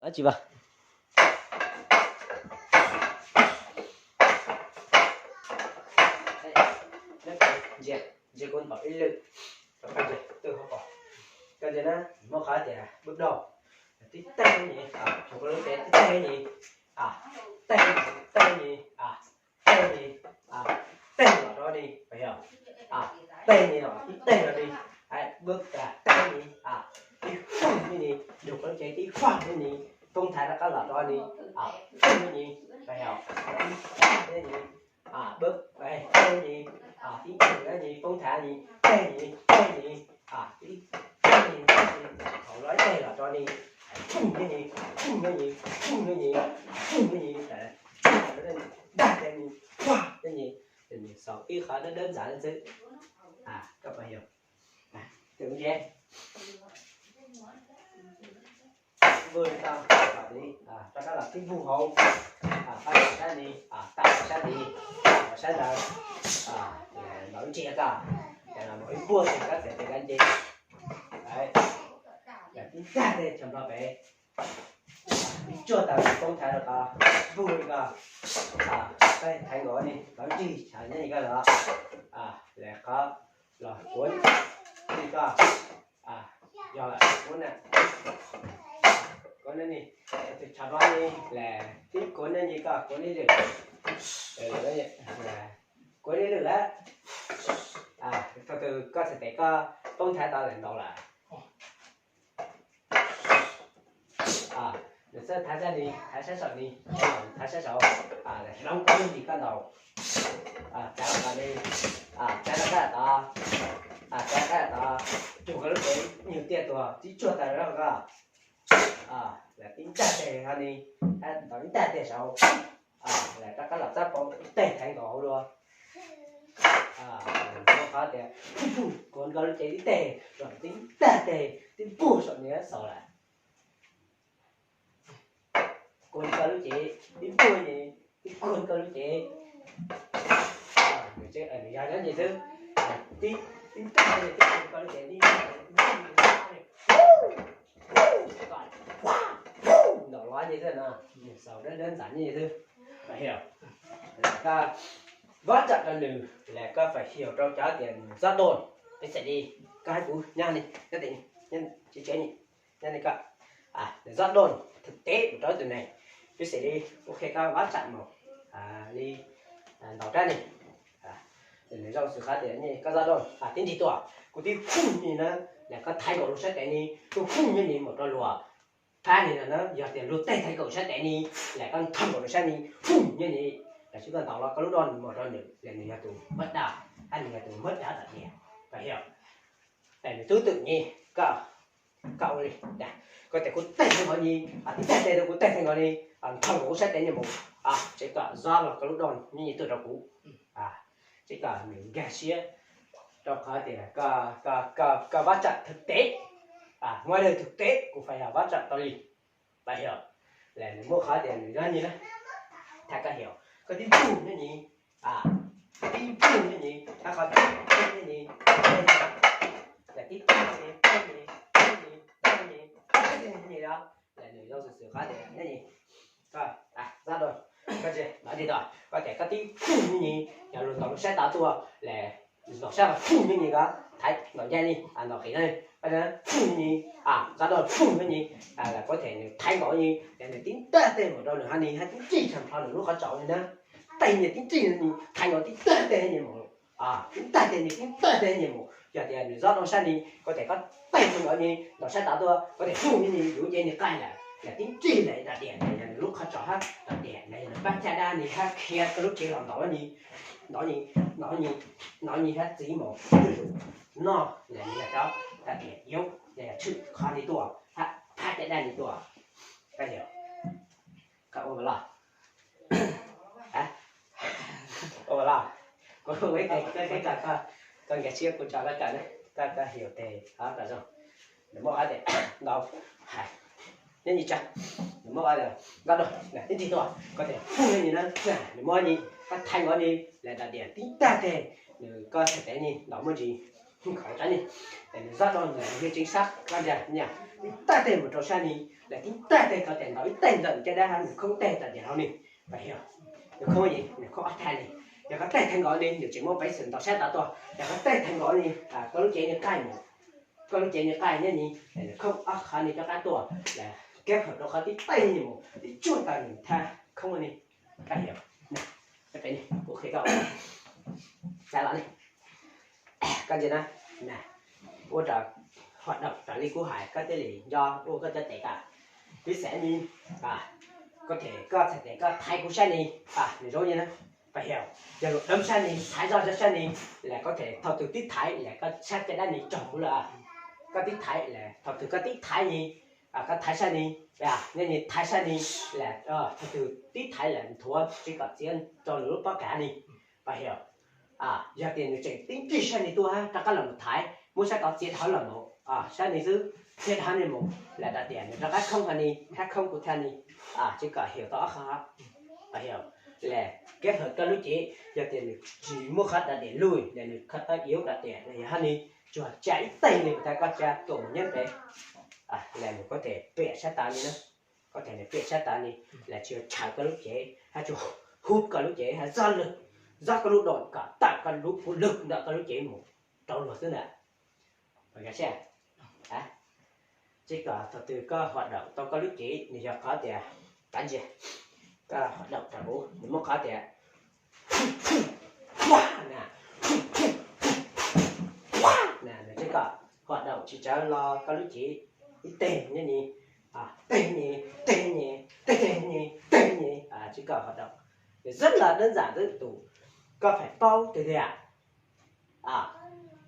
Tsis vas. Ntsia, ntsia kuv ntaus ib lwm. Koj ntsia, twb ho pom. Koj ntsia na, muab qhov tias bwb daug. Tib teg nyis, tib teg nyis, teg, teg nyis, teg nyis, teg los rau ni, teg nyis los tib teg los ni, bwb teg nyis, tib faj nyis, nrug koj lub cev tib faj nyis, poob thaiv rov qab los rau ni, faj nyis, tib faj nyis, bwb, teg nyis, tib faj nyis, poob thaiv nyis, teg nyis, teg nyis, tib teg nyis, thaum los teg los rau ni, faj nyis, faj nyis, faj nyis, faj nyis, ntag teg nyis, faj nyis, xaus ib qhov dawb dawb ntxav xwb. Koj pom yog, tus ntsia, vwj tau, rov qab los tib vwj hauv, qab los sab ni, tag los sab ni, los sab ntawd, ntaus ib ntsis koj, ces los ntaus ib puag ces koj txawm tias koj nce, tib tag teg chaw nplog pem, tib tsuag tawm poob thaiv rau qhov vwj li ko, koj thaiv nkaus ni, ntaus ib ntsis chaw nyob ni koj los, lawv qhov los kuav li ko, yog lawm kuav na, kuav na ni, tus tshav nplog ni, lawv tib kuav na ni koj kuav li lwm, kuav li lwm lawm, thaum twg koj txhais tes koj poob thaiv tau lawm ntaus lawm. Nws txawj thaiv sab ni, thaiv sab saum ni, thaiv sab saud, hloov kuav li koj ntaus, txav los li, txav rov qab tod, txav rov qab tod, cuag koj lub cev nyuag tiaj tuag tib tsuag tawm rau koj, lawv tib ntaj teg ho ni, ntaus ib ntaj teg saud, lawv rov qab los txab poob tib teg thaiv nkaus hauv dua. Muab qhov tias kuav koj lub cev tib teg, tib ntaj teg tib puag saum ni xaus lawm. Kuav koj lub cev tib puag ni, tib kuav koj lub cev. Nws yog nyob ntsis xwb, tib, tib ntaj teg tib kuav koj lub cev tib, ntaus los ntsis xwb no, xaus dawb dawb ntxav ntsis xwb. Koj vab tsam rau nws, lawv koj fais hiaus rau cov tias nws txob doj, peb xav li, koj hais kuv nyob ni, nyob tsev, nyob ni koj, nws txob doj, thực tế mus rau tus neeg, peb xav li, ua qhia koj vab tsam mus, li, ntaus rab ni, nws zoo xwm qhov tias koj txob doj, tib nrig tuaj, kuv tib foob ni na, lawv koj thaiv nkaus lub sab tes ni, kuv foob nyob ni mus rau luag, phab ni no na, yog tias luag tej thaiv nkaus sab tes ni, lawv koj nthog nkaus lub sab ni, foob nyob ni, lawv tsis koj ntaus los koj lub doj mus rau nws, lawv nws yog tus mab daj, hab nws yog tus mab daj tom tiag, koj hiaus. Es nws tub twm ni, koj, koj ua li, koj tias kuv tej thaiv nkaus ni, tib teg teg rau kuv tej thaiv nkaus ni, nthog nkaus lub sab tes ni mus, tsev kom zob los koj lub doj nyob ni tuaj rau kuv, tsev kom nws nkag siab, rau qhov tias koj vab tsam thực tế, ngoài đời thực tế kuv fais yog vab tsam tau li, pab hiaus, lawv nws muaj qhov tias nws nyob ni na, thaiv koj hiaus, koj tib npug nyob ni, tib npug nyob ni, thaiv qhov tib npug nyob ni, lawv tib npug ni, npug ni, npug ni, npug ni, lawv nws zoo xwm xwm qhov tias nyob ni, koj, zab doj, koj tsis, koj tias koj tib npug nyob ni, yog luag ntaus lub sab tod tuaj, lawv ntaus sab foob nyob ni koj thaiv ntaus ncaj ni, ntaus qis na, foob nyob ni, zab doj foob nyob ni, lawv kuv them nws thaiv nkaus ni, lawv nws tib ntaj teg mus rau nws hab ni, hab tib nrig tshaj plho nws lub qhov tsaus ni na, tej ni tib nrig ni thaiv nkaus tib ntaj teg ni mus, tib ntaj teg ni tib ntaj teg ni mus, yog tias nws zab doj sab ni, kuv them koj tej nkaus ni ntaus sab tod tuaj, kuv them foob nyob ni yus ces ni qaij lawm, lawv tib nrig lawm ib daim tias yog nws lub qhov tsaus hab daim tias yog nws pab caj dab ni hab khiav koj lub cev los ntaus ni, ntaus ni, ntaus ni hab txiv mus zuj zus noj, lawv nws yog cov daim tias yus yog tshwm qhov ni tuaj hab phab caj dab ni tuaj, koj hiaus, koj ua los, ua los, kuv ua ib teg koj, koj nkag siab kuv tso koj kawm na, koj, koj hiaus tes hab kom zoo, nws muab qhov tias ntaus, hais, nyob ni tsa, nws muab qhov tias zab doj, tib nrig tuaj, koj tias foob nyob ni na, nws muab ni, koj thaiv nkaus ni, lawv daim tias tib ntaj teg, nws koj txhais tes ni ntaus muaj ntsis, Khaum tsab ni, nws zab doj nws hu ib tseeb sab kab ntsa, ib tag teg mus rau sab ni, lawm ib tag teg tau tias ntaus ib teg ntawm caj dab, nws khoob teg tau tias hauv ni, pab hiam, nws khoob, nws khoob ob teg ni, yog koj teg theej nkaus ni nws tseem muaj peev xwm ntaus sab tod tuaj, yog koj teg theej nkaus ni, koj lub cev ni qaij mus, koj lub cev ni qaij nyob ni, nws khoob ob qhov ni rov qab tuaj, lawm keb hawm rau qhov tib teg ni mus, tib tsuag tau nws thab khoob ni, pab hiam, kuv qhia koj, xav los ni. Koj ntsia na, ua rau hom daum raws li kuv hais koj thiaj li nco ua koj cov tes koj. Piv xam ni, koj them koj txhais tes koj thaiv kuv sab ni, nws zoo li na, pab hiam, yog lus dheev sab ni thaiv zoj sab ni, lawm koj them thaum twg tib thaiv lawm koj sab caj dab ni raug kuv lawm. Koj tib thaiv lawm thaum twg koj tib thaiv ni, koj thaiv sab ni, nyob ni thaiv sab ni, lawm thaum twg tib thaiv lawm nthuav tsis kom txiav rau nws lub pob kav ni, pab hiam. Yog tias nws tseem tib ncig sab ni tuaj hab rov qab los mus thaiv, muab sab tod txiav dhawv los mus, sab ni xwb, txiav dhawv ni mus, lawm tias nws rov qab khoob hab ni, hab khoob kuv thab ni, tsis kom hiam tau ob qho, pab hiam, lawm keb hawm koj lub cev, yog tias nws tsis muaj qhov dav diam luj, lawm nws kho tau iab dav diam, yog hab ni, tsuas tsa ib teg ni, thaum koj tsa tuaj mus nyob pem, lawm nws koj them piam sab tod ni na, koj them nws piam sab tod ni, lawm tsis tshawv koj lub cev hab tsuas hu koj lub cev hab zab lwg, zab koj lub doj kom tawm koj lub puv lwg ntawm koj lub cev mus rau luag xwb ntag. Tsis kom thaum twg koj hom daum tau koj lub cev nws yog qhov tias, tav ntsia, koj hom daum rau kuv nws muaj qhov tias, na, nws tsis kom hom daum tsis tsawv los koj lub cev ib teg nyob ni, teg ni, teg ni, teg teg ni, teg ni, tsis kom hom daum. Nws zab lwg dab ntxam xwb tus, koj fais paub tiag tiag.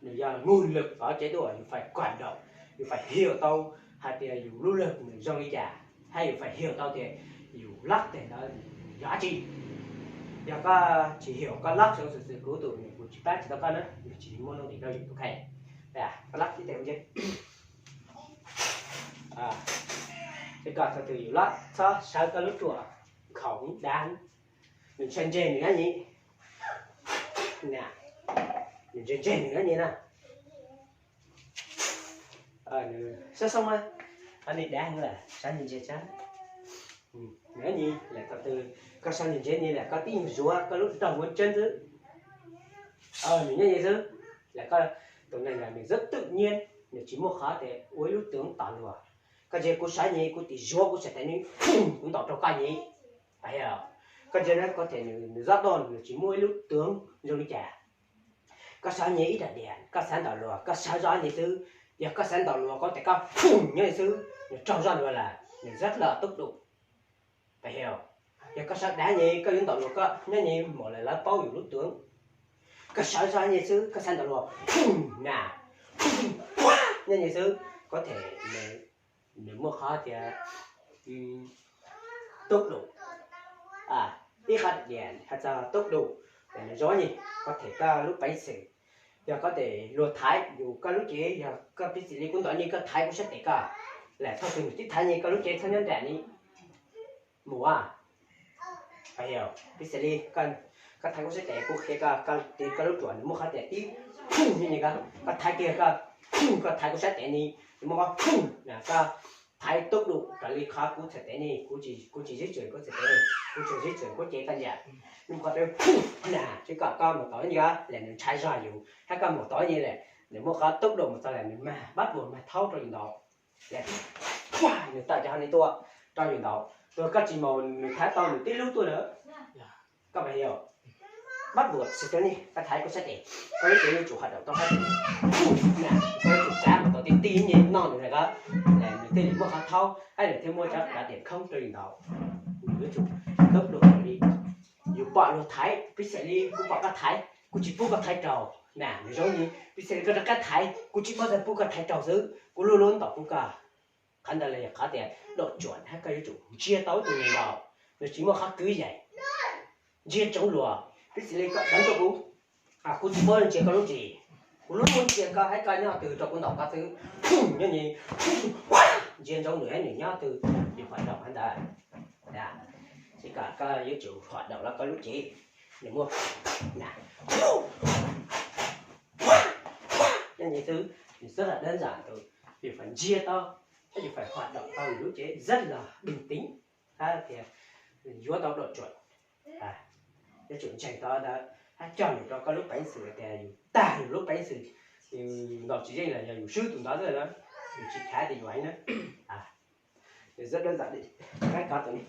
Nws yog mus lwg tov cev tuaj, yus fais kuam daum, yus fais hiam tau hais tias yus lub lwg nws zoo li cas, hab yus fais hiam tau tias yus lab teg ntawd yog dab tsi. Yog koj tsis hiam koj lab xwb xwb kuv tus nws kuv tsis pab tsis tau koj na, nws tsis muaj nuj nqis rau yus tus kheej. Koj lab ib teg, tsis kom thaum twg yus lab txhob sawv koj lub ruam nkhaus dav, nws ntshai ntseg nws nyob ni, nws ntshai ntseg nws nyob ni na. Nws xoob xoob na, qhov ni dav heev lawm, sawv nws ntse tsa. Nws nyob ni lawm thaum twg koj sawv nws ntse ni lawm koj tib nyuag zuav koj lub nroog muab tseeb xwb. Nws nyob ni xwb, lawm koj tus neeg ntawd nws rất tự nhiên, nws tsis muaj qhov tias ua ib lub twv tom luag. Koj ntsia kuv sawv ni kuv tim zuav kuv txhais tes ni, kuv ntaus rau koj ni. Koj ntsia na, koj them nws zab doj nws tsis muaj ib lub twv zoo li cas. Koj sawv ni ib daim diam koj xav ntaus luag koj sawv zoj ni xwb, yog koj xav ntaus luag koj tias koj nyob ni xwb nws raug zoj luag lawm nws rất là tốc độ. Yog koj sawv dav ni koj yuav ntaus luag koj nyob ni mam lawv paub yus lub twv. Koj sawv zoj ni xwb koj xav ntaus luag na, nyob ni xwb, koj them nws muaj qhov tias tốc độ, ib qho daim diam hais txog tốc độ, nws zoo ni, koj them koj lub peev xwm. Yog koj tes luag thaiv yus koj lub cev, yog koj piv txwv li kuv ntaus ni koj thaiv kuv sab tes koj, lawm thaum twg nws tib thaiv ni koj lub cev txhob nyob nram ni mus. Piv txwv li koj thaiv kuv sab tes kuv qhia koj, koj lub ruam nws muaj qhov tias tib, ni, koj thaiv kiag koj, koj thaiv kuv sab tes ni, nws muaj qhov, koj thaiv tốc độ raws li qhov kuv txhais tes ni, kuv tsis zib tswm kuv txhais tes ni, kuv tsuas zib tswm kuv cev koj ntag. Nws muaj qhov tias na, tsis kom koj mus tod ni, lawm nws ntshai zog yus, hab koj mus tod ni lawm nws muaj qhov tốc độ mus txog lawm nws mag bắt buộc mag thaub rau yus ntaus. Nws tawm cov qhov ni tuaj rau yus ntaus, tus koj tsis mus nws thaiv tau nws tib lub tuaj lawm. Koj pais yog, bắt buộc xwb ni, koj thaiv kuv sab tes, koj lub cev yuav tsum hom daum tau sab tes, koj yuav tsum txav mus tau ti ti ni noj nws na, nws thiaj li muaj qhov thaub hab nws thiaj muaj cov dav diam khoob rau yus ntaus. Nws yuav tsum tốc độ li yus pom luag thaiv, piv txwv li kuv pom koj thaiv kuv tsis pub koj thaiv raug na, nws zoo li piv txwv li koj rov qab thaiv kuv tsis pub, pub koj thaiv raug xwb, kuv lub lub ntaus kuv koj. Qhov ntawd los yog qhov tias doj tsuam hab koj yuav tsum ntsia tau ib tug neeg ntaus, nws tsis muaj qhov kwv yees. Ntsia ntsoov luag, piv txwv li koj dheev rau kuv, kuv tsis pub ntsia koj lub ris, kuv lub lub ntsia koj hab koj nyob twg rau kuv ntaus koj xwb. Nyob ni, ntsia ntsoov nws hab nws nyob twg, yus hom daum qhov ntawd. Tsis kom koj yuav tsum hom daum los koj lub cev nws muaj na, Ces nyiam xwb, nws rất là đơn giản thôi, yus phải chia tau, yus phải hoạt động tau yus lub cev rất là bình tĩnh, thiab tias yuav tau độ chuẩn. Yuav tsum ntseeg tau ntawd, hab cog yus rau koj lub peev xwm tias yus tag yus lub peev xwm, yus ntaus tsis yeej los yog yus swb tus ntawd xwb na, yus tsis khav tias yus heev na. Rất đơn giản đi, các em có thể đi.